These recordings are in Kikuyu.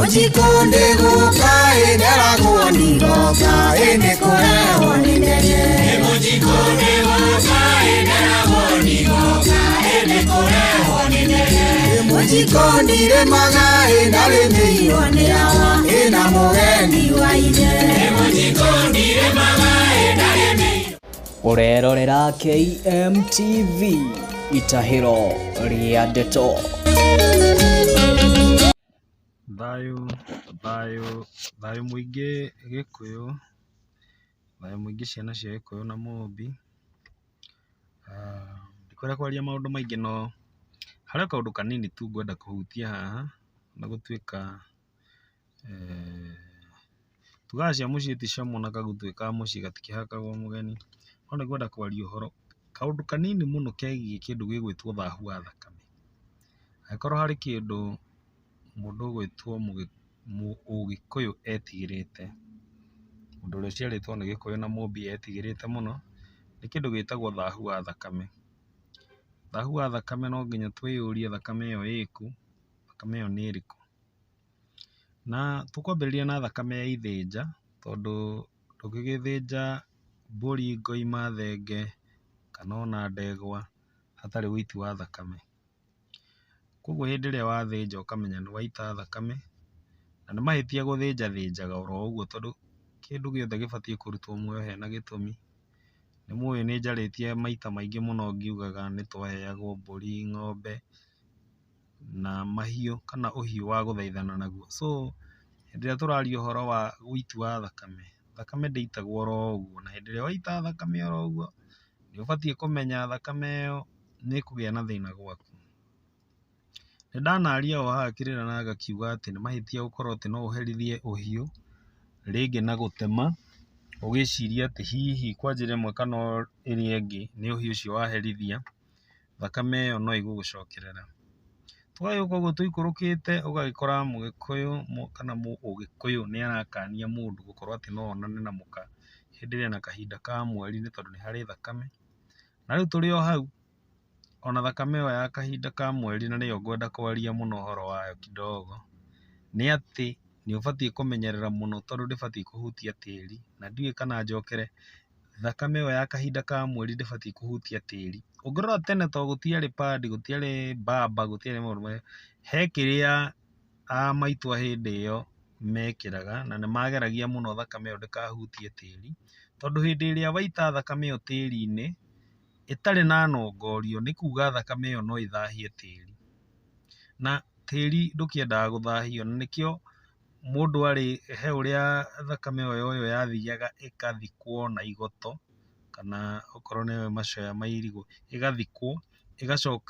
Mũjikũ ndĩgũka ĩnderagwo ndigoka ĩnĩ kũrehwo nĩ ndege. Mũjikũ ndĩgũka ĩnderagwo ndigoka ĩnĩ kũrehwo nĩ ndege. Mũjikũ ndirĩmaga ĩndarĩmĩirwo nĩ awa ĩna mũgeni wa ithe. Mũjikũ ndirĩmaga ĩndarĩmĩirwo. Ũrerorera KMTV itahĩro rĩa ndeto. Thayũ thayũ thayũ mũingĩ Gĩkũyũ, thayũ mũingĩ ciana cia Gĩkũyũ na Mũmbi. Ndikwenda kwaria maũndũ maingĩ no harĩ o kaũndũ kanini tu ngwenda kũhutia haha na gũtuĩka tugaga cia mũciĩ ti camo na kaguthĩ ka mũciĩ gatikĩhakagwo mũgeni, no nĩ ngwenda kwaria ũhoro kaũndũ kanini mũno kegiĩ kĩndũ gĩgwĩtwo thahu wa thakame. Angĩkorwo harĩ kĩndũ mũndũ ũgwĩtwo Ũgĩkũyũ etigĩrĩte, mũndũ ũrĩa ũciarĩtwo nĩ Gĩkũyũ na Mũmbi etigĩrĩte mũno, nĩ kĩndũ gĩtagwo thahu wa thakame. Thahu wa thakame no nginya twĩyũrie thakame ĩyo ĩkũ, thakame ĩyo nĩ ĩrĩkũ? Na tũkwambĩrĩria na thakame ya ithĩnja, tondũ ndũngĩgĩthĩnja mbũri, ngoima, thenge kana ona ndegwa hatarĩ ũiti wa thakame. Koguo hĩndĩ ĩrĩa wathĩnja ũkamenya nĩ waita thakame, na nĩ mahĩtia gũthĩnja thĩnjaga oro ũguo tondũ kĩndũ gĩothe gĩbatiĩ kũrutwo muoyo hena gĩtũmi. Nĩ mũĩ nĩ njarĩtie maita maingĩ mũno ngiugaga nĩ twaheagwo mbũri, ng'ombe na mahiũ kana ũhiũ wa gũthaithana naguo. So hĩndĩ ĩrĩa tũraria ũhoro wa ũiti wa thakame, thakame ndĩitagwo oro ũguo, na hĩndĩ ĩrĩa waita thakame oro ũguo, nĩ ũbatiĩ kũmenya thakame ĩyo nĩ ĩkũgĩa na thĩna gwaku. Nĩ ndanaria o haha kĩrĩra na ngakiuga atĩ nĩ mahĩtia gũkorwo atĩ no ũherithie ũhiũ rĩngĩ na gũtema ũgĩciria atĩ hihi kwa njĩra ĩmwe kana ĩrĩa ĩngĩ nĩ ũhiũ ũcio waherithia, thakame ĩyo no ĩgũgũcokerera. Tũgagĩũka ũguo tũikũrũkĩte ũgagĩkora Mũgĩkũyũ kana Ũgĩkũyũ nĩ arakania mũndũ gũkorwo atĩ no onane na mũka hĩndĩ ĩrĩa ena kahinda ka mweri nĩ tondũ nĩ harĩ thakame. Na rĩu tũrĩ o hau, ona thakame ĩyo ya kahinda ka mweri na nĩyo ngwenda kwaria mũno ũhoro wayo kidogo, nĩ atĩ nĩ ũbatiĩ kũmenyerera mũno tondũ ndĩbatiĩ kũhutia tĩri, na ndiũĩ kana njokere, thakame ĩyo ya kahinda ka mweri ndĩbatiĩ kũhutia tĩri. Ũngĩrora tene to gũtiarĩ pad, gũtiarĩ mbamba, gũtiarĩ maũndũ marĩa, he kĩrĩa a maitũ a hĩndĩ ĩyo mekĩraga na nĩ mageragia mũno thakame ĩyo ndĩkahutie tĩri, tondũ hĩndĩ ĩrĩa waita thakame ĩyo tĩri-inĩ ĩtarĩ na nongorio nĩ kuga thakame ĩyo no ĩthahie tĩri, na tĩri ndũkĩendaga gũthahio, na nĩkĩo mũndũ arĩ he ũrĩa thakame ĩyo yoywo yathiaga ĩkathikwo na igoto kana okorwo nĩ macoya ma irigũ ĩgathikwo, ĩgacoka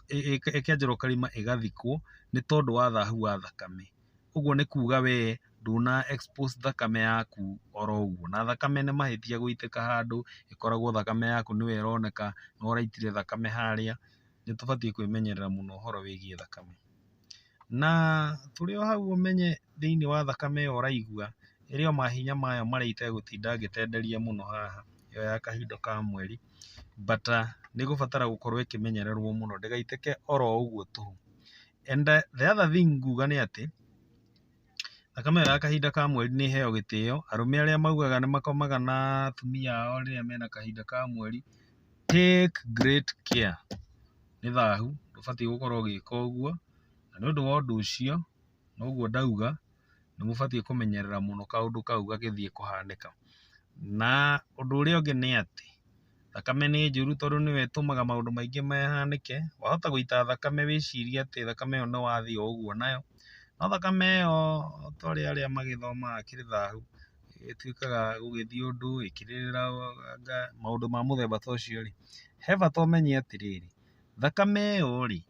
ĩkenjerwo karima ĩgathikwo nĩ tondũ wa thahu wa thakame. Ũguo nĩ kuga we ndũna expose thakame yaku oro ũguo, na thakame nĩ mahĩtia gũitĩka handũ ĩkoragwo thakame yaku nĩwe ĩroneka nĩ ũraitire thakame harĩa. Nĩ tũbatiĩ kwĩmenyerera mũno ũhoro wĩgiĩ thakame. Na tũrĩ o hau ũmenye thĩinĩ wa thakame ĩyo ũraigua ĩrĩ o mahinya mayo marĩa itegũtinda ngĩtenderia mũno haha, ĩyo ya kahinda ka mweri, but nĩ ĩgũbatara gũkorwo ĩkĩmenyererwo mũno ndĩgaitĩke oro ũguo tũhũ. And the other thing nguga nĩ atĩ thakame ĩyo ya kahinda ka mweri nĩ ĩheo gĩtĩo. Arũme arĩa maugaga nĩ makomaga na atumia ao rĩrĩa mena kahinda ka mweri, take great care. Nĩ thahu, ndũbatiĩ gũkorwo ũgĩka ũguo, na nĩ ũndũ wa ũndũ ũcio noguo ndauga nĩ mũbatiĩ kũmenyerera mũno kaũndũ kau gagĩthiĩ kũhanĩka. Na ũndũ ũrĩa ũngĩ nĩ atĩ thakame nĩ njũru tondũ nĩyo ĩtũmaga maũndũ maingĩ mahanĩke. Wahota gũita thakame wĩcirie atĩ thakame ĩyo nĩ wathiĩ o ũguo nayo, no thakame ĩyo ta ũrĩa arĩa magĩthomaga kĩrĩ thahu ĩtuĩkaga gũgĩthiĩ ũndũ ĩkĩrĩrĩra maũndũ ma mũthemba ta ũcio rĩ, he bata ũmenye atĩrĩrĩ, thakame ĩyo rĩ,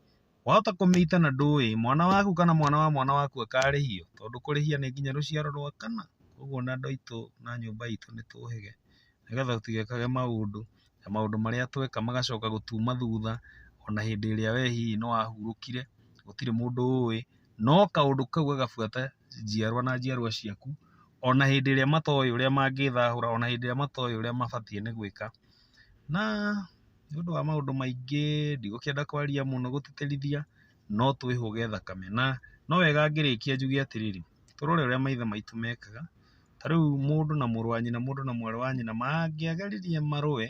wahota kũmĩita na ndũĩ mwana waku kana mwana wa mwana waku akarĩhio, tondũ kũrĩhia nĩ nginya rũciaro rwa kana. Koguo na andũ aitũ na nyũmba itũ nĩ tũhĩge nĩgetha tũtigekage maũndũ na maũndũ marĩa tweka magacoka gũtuma thutha, ona hĩndĩ ĩrĩa we hihi nĩ wahurũkire gũtirĩ mũndũ ũĩ, no kaũndũ kau gagabuata njiarwa na njiarwa ciaku, ona hĩndĩ ĩrĩa matoĩ ũrĩa mangĩthahũra, ona hĩndĩ ĩrĩa matoĩ ũrĩa mabatiĩ nĩ gwĩka. Na nĩ ũndũ wa maũndũ maingĩ ndigũkĩenda kwaria mũno gũtĩtĩrithia, no twĩhũge thakame. Na no wega ngĩrĩkia njuge atĩrĩrĩ, Tũrore ũrĩa maithe maitũ mekaga. Ta rĩu mũndũ na mũrũ wa nyina, mũndũ na mwarĩ wa nyina mangĩageririe marũe,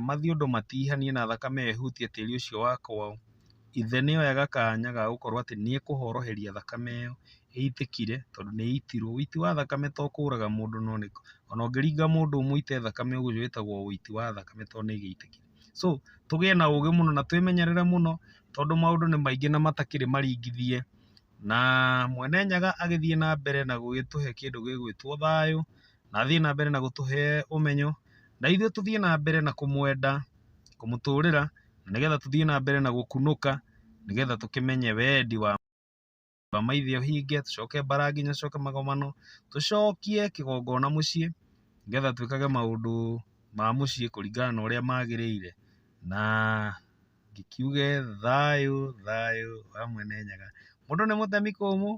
mathiĩ ũndũ matihanie na thakame ĩyo ĩhutie tĩri ũcio wa kwao, ithe nĩ oyaga kanya ga gũkorwo atĩ nĩ ekũhoroheria thakame ĩyo ĩitĩkire tondũ nĩ ĩitirwo. Ũiti wa thakame to kũraga mũndũ no nĩ ona ũngĩringa mũndũ ũmũite thakame ũguo wĩtagwo ũiti wa thakame tondũ nĩ ĩgĩitĩkire. So tũgĩe na ũgĩ mũno na twĩmenyerere mũno tondũ maũndũ nĩ maingĩ na matakĩrĩ maringithie. Na Mwene Nyaga agĩthiĩ na mbere na gũgĩtũhe kĩndũ gĩgwĩtwo thayũ, na athiĩ na mbere na gũtũhe ũmenyo, na ithuĩ tũthiĩ na mbere na kũmwenda, kũmũtũrĩra, na nĩgetha tũthiĩ na mbere na gũkunũka, nĩgetha tũkĩmenye wendi wa maithe ũhinge, tũcoke mbara nginya tũcoke magomano, tũcokie kĩgongona mũciĩ, nĩgetha twĩkage maũndũ ma mũciĩ kũringana na ũrĩa magĩrĩire. Na ngĩkiuge thayũ thayũ wa Mwene Nyaga. Mũndũ nĩ mũtemi kũmũ,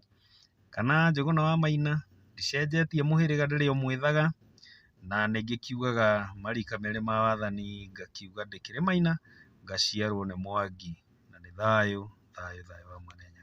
kana Njũgũna wa Maina, ndicenjetie mũhĩrĩga ndĩrĩ o mwĩthaga, na nĩ ngĩkiugaga marika merĩ ma wathani, ngakiuga ndĩkĩrĩ Maina, ngaciarwo nĩ Mwangi, na nĩ thayũ thayũ thayũ wa Mwene Nyaga.